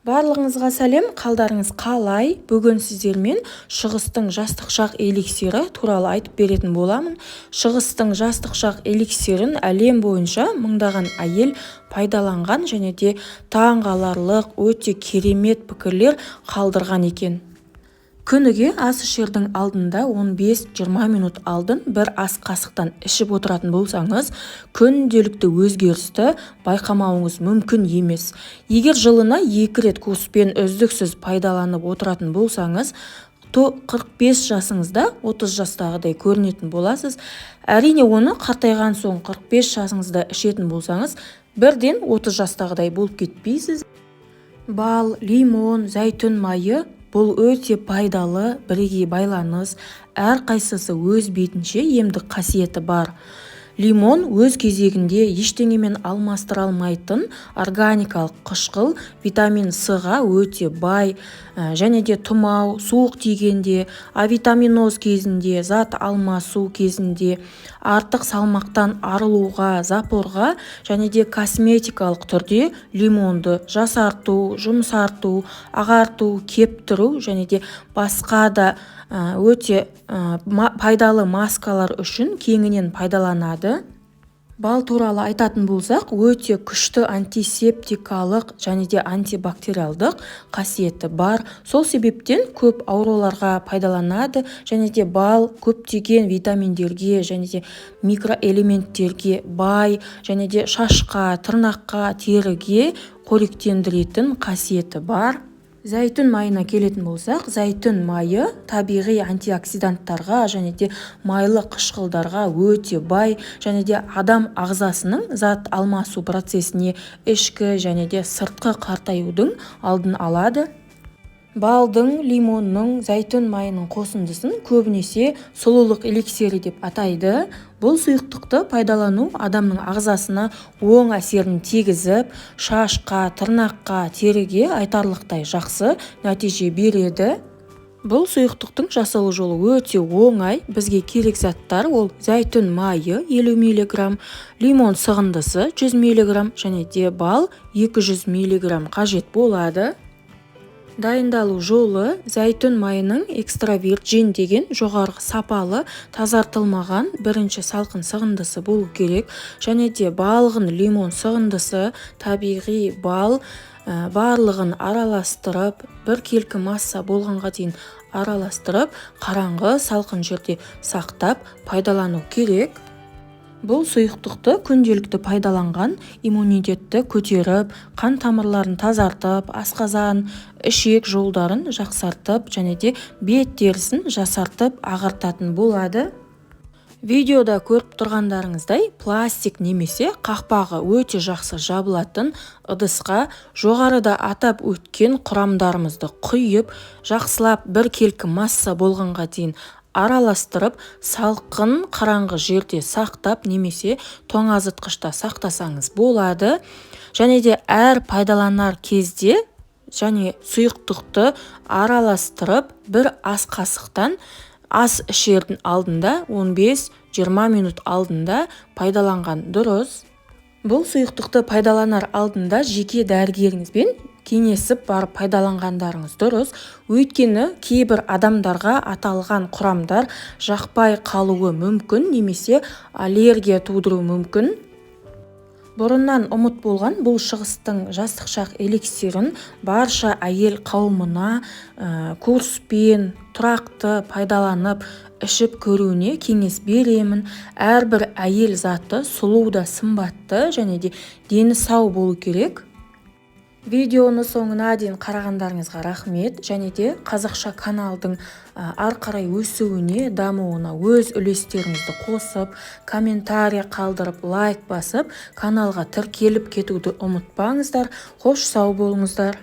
Барлығыңызға сәлем, қалдарыңыз қалай? Бүгін сіздермен Шығыстың жастық шақ эликсирі туралы айтып беретін боламын. Шығыстың жастық шақ эликсирін әлем бойынша мыңдаған әйел пайдаланған және де таңғаларлық өте керемет пікірлер қалдырған екен. Күніге ас ішердің алдында 15-20 минут алдын бір ас қасықтан ішіп отыратын болсаңыз, күнделікті өзгерісті байқамауыңыз мүмкін емес. Егер жылына 2 рет курспен үздіксіз пайдаланып отыратын болсаңыз, то 45 жасыңызда 30 жастағыдай көрінетін боласыз. Әрине, оны қартайған соң 45 жасыңызда ішетін болсаңыз, бірден 30 жастағыдай болып кетпейсіз. Бал, лимон, зәйтүн майы — бұл өте пайдалы бірегей байланыс, әрқайсысы өз бетінше емдік қасиеті бар. Лимон өз кезегінде ештеңемен алмастыра алмайтын органикалық қышқыл, витамин С-ға өте бай және де тұмау, суық тигенде, авитаминоз кезінде, зат алмасу кезінде, артық салмақтан арылуға, запорға және де косметикалық түрде лимонды жасарту, жұмсарту, ағарту, кептіру және де басқа да өте пайдалы маскалар үшін кеңінен пайдаланады. Бал туралы айтатын болсақ, өте күшті антисептикалық және де антибактериалдық қасиеті бар. Сол себептен көп ауруларға пайдаланады және де бал көптеген витаминдерге және де микроэлементтерге бай және де шашқа, тырнаққа, теріге қоректендіретін қасиеті бар. Зәйтүн майына келетін болсақ, зәйтүн майы табиғи антиоксиданттарға және де майлы қышқылдарға өте бай және де адам ағзасының зат алмасу процесіне, ішкі және де сыртқы қартаюдың алдын алады. Балдың, лимонның, зәйтүн майының қосындысын көбінесе сұлулық эликсирі деп атайды. Бұл сұйықтықты пайдалану адамның ағзасына оң әсерін тигізіп, шашқа, тырнаққа, теріге айтарлықтай жақсы нәтиже береді. Бұл сұйықтықтың жасалу жолы өте оңай. Бізге керек заттар: ол зәйтүн майы 50 мг, лимон сығындысы 100 мг және де бал 200 мг қажет болады. Дайындалу жолы: зәйтүн майының экстра вирджин деген жоғарғы сапалы, тазартылмаған бірінші салқын сығындысы болу керек және де балғын лимон сығындысы, табиғи бал, барлығын араластырып, біркелкі масса болғанға дейін араластырып, қараңғы, салқын жерде сақтап пайдалану керек. Бұл сұйықтықты күнделікті пайдаланған иммунитетті көтеріп, қан тамырларын тазартып, асқазан, ішек жолдарын жақсартып және де бет терісін жасартып, ағартатын болады. Видеода көріп тұрғандарыңыздай, пластик немесе қақпағы өте жақсы жабылатын ыдысқа жоғарыда атап өткен құрамдарымызды құйып, жақсылап біркелкі масса болғанға дейін араластырып, салқын, қараңғы жерде сақтап немесе тоңазытқышта сақтасаңыз болады. Және де әр пайдаланар кезде және сұйықтықты араластырып, бір ас қасықтан ас ішердің алдында 15-20 минут алдында пайдаланған дұрыс. Бұл сұйықтықты пайдаланар алдында жеке дәрігеріңізбен кеңесіп барып пайдаланғандарыңыз дұрыс, өйткені кейбір адамдарға аталған құрамдар жақпай қалуы мүмкін немесе аллергия тудыруы мүмкін. Бұрыннан ұмыт болған бұл Шығыстың жастық шақ эликсирін барша әйел қауымына курспен тұрақты пайдаланып, ішіп көруіне кеңес беремін. Әрбір әйел заты сұлу да сымбатты және де дені сау болу керек. Видеоны соңына дейін қарағандарыңызға рахмет және де қазақша каналдың ары қарай өсуіне, дамуына өз үлестеріңізді қосып, комментарий қалдырып, лайк басып, каналға тіркеліп кетуді ұмытпаңыздар. Қош, сау болыңыздар.